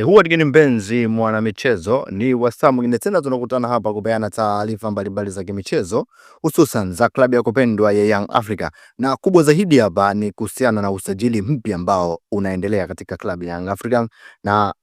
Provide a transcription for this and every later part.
Huwa ni mpenzi mwanamichezo, ni wasaa mwingine tena tunakutana hapa kupeana taarifa mbalimbali za kimichezo, hususan za klabu ya kupendwa ya Young Africa, na kubwa zaidi hapa ni kuhusiana na usajili mpya ambao unaendelea katika klabu ya Young Africa, na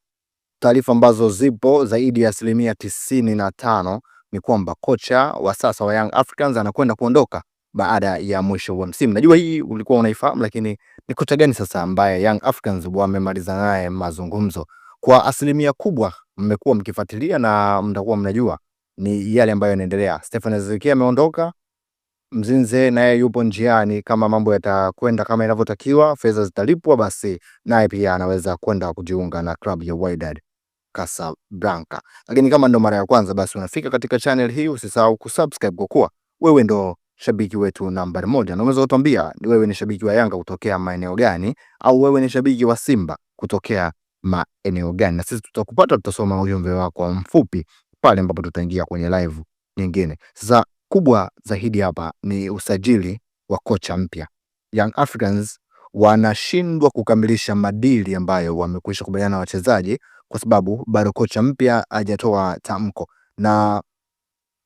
taarifa ambazo zipo zaidi ya 95% ni kwamba kocha wa sasa wa Young Africans anakwenda kuondoka baada ya mwisho wa msimu. Najua hii ulikuwa unaifahamu, lakini ni kocha gani sasa ambaye Young Africans wamemaliza naye mazungumzo? Kwa asilimia kubwa mmekuwa mkifuatilia na mtakuwa mnajua ni yale ambayo yanaendelea. Stephen Aziz Ki ameondoka, Mzinze naye yupo njiani. Kama mambo yatakwenda kama inavyotakiwa, fedha zitalipwa, basi naye pia anaweza kwenda kujiunga na klabu ya Wydad Casablanca. Lakini kama ndo mara ya kwanza basi unafika katika channel hii, usisahau kusubscribe kwa kuwa wewe ndo shabiki wetu nambari moja, na unaweza kutuambia wewe ni shabiki wa Yanga kutokea maeneo gani, au wewe ni shabiki wa Simba kutokea maeneo gani, na sisi tutakupata, tutasoma ujumbe wako mfupi pale ambapo tutaingia kwenye live nyingine. Sasa kubwa zaidi hapa ni usajili wa kocha mpya. Young Africans wanashindwa kukamilisha madili ambayo wamekwisha kubaliana na wachezaji kwa sababu bado kocha mpya hajatoa tamko, na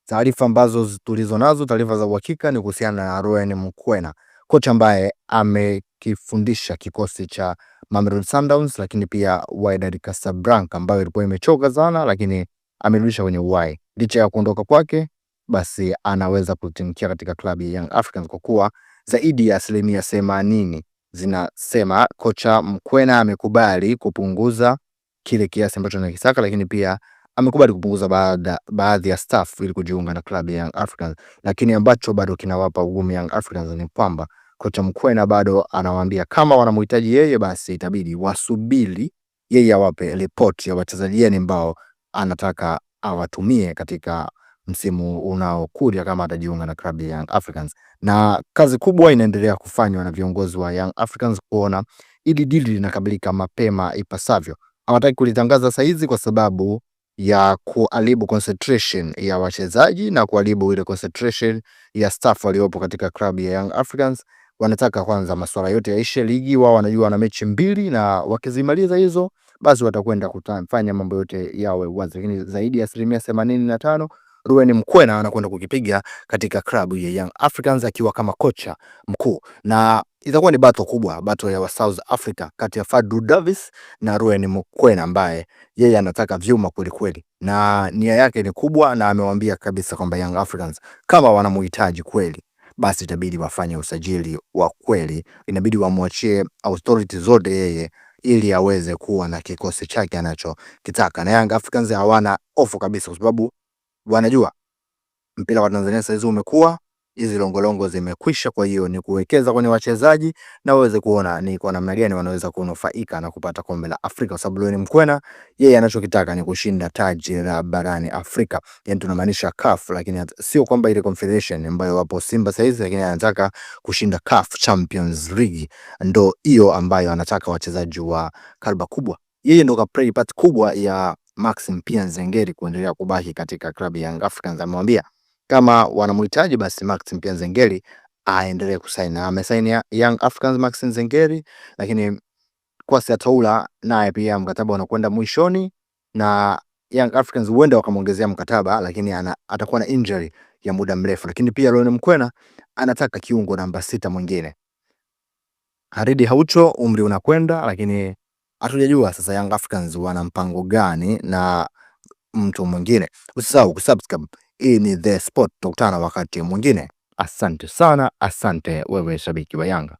taarifa ambazo tulizo nazo, taarifa za uhakika ni kuhusiana na Rowan Mkwena, kocha ambaye amekifundisha kikosi cha Mamelodi Sundowns, lakini pia Wydad Casablanca ambayo ilikuwa imechoka sana, lakini amerudisha kwenye uhai. Licha ya kuondoka kwake, basi anaweza kutimkia katika klabu ya Young Africans kwa kuwa zaidi ya 80% zinasema kocha Mkwena amekubali kupunguza kile kiasi ambacho anakisaka, lakini pia amekubali kupunguza baadhi ya staff ili kujiunga na klabu ya Young Africans, lakini ambacho bado kinawapa ugumu Young Africans ni kwamba kocha Mkwena bado anawaambia kama wanamhitaji yeye basi itabidi wasubiri yeye awape ripoti ya wachezaji gani ambao anataka awatumie katika msimu unaokuja kama atajiunga na klabu ya Young Africans. Na kazi kubwa inaendelea kufanywa na viongozi wa Young Africans kuona ili dili linakamilika mapema ipasavyo. Hawataki kulitangaza saizi kwa sababu ya kuharibu concentration ya wachezaji na kuharibu ile concentration ya staff waliopo katika klabu ya Young Africans. Wanataka kwanza masuala yote yaishe ligi, wao wanajua wana mechi mbili na wakizimaliza hizo basi watakwenda kufanya mambo yote yawe wazi, lakini zaidi ya 85% Ruben Mkwena anakwenda kukipiga katika klabu ya Young Africans akiwa kama kocha mkuu, na itakuwa ni battle kubwa, battle ya wa South Africa kati ya Fadlu Davis na Ruben Mkwena ambaye yeye anataka vyuma kweli kweli, na nia yake ni kubwa, na amewaambia kabisa kwamba Young Africans kama wanamuhitaji kweli basi itabidi wafanye usajili wa kweli, inabidi wamwachie authority zote yeye ili aweze kuwa na kikosi chake anachokitaka. Na Young Africans hawana hofu kabisa, kwa sababu wanajua mpira wa Tanzania saizi umekuwa, hizi longolongo zimekwisha. Kwa hiyo ni kuwekeza kwenye wachezaji na waweze kuona ni kwa namna gani wanaweza kunufaika na kupata kombe la Afrika, kwa sababu Loni Mkwena yeye anachokitaka ni kushinda taji la barani Afrika, yani tunamaanisha CAF, lakini sio kwamba ile confederation ambayo wapo Simba saizi, lakini anataka kushinda CAF Champions League, ndo hiyo ambayo anataka wachezaji wa kalba kubwa. Yeye ndo ka play part kubwa ya Maxim Pia Nzengeli kuendelea kubaki katika klabu ya Young Africans. Amemwambia kama wanamhitaji basi Maxim Pia Nzengeli aendelee kusaini, na amesaini Young Africans Maxim Nzengeli, lakini Kwasi Atoula naye pia mkataba unakwenda mwishoni na Young Africans huenda wakamwongezea mkataba, lakini atakuwa na injury ya muda mrefu. Lakini pia Ron Mkwena anataka kiungo namba 6 mwingine. Haridi Haucho umri unakwenda, lakini hatujajua sasa Young Africans wana mpango gani na mtu mwingine. Usisahau kusubscribe. Hii ni The Sport, tukutana wakati mwingine. Asante sana, asante wewe shabiki wa Yanga.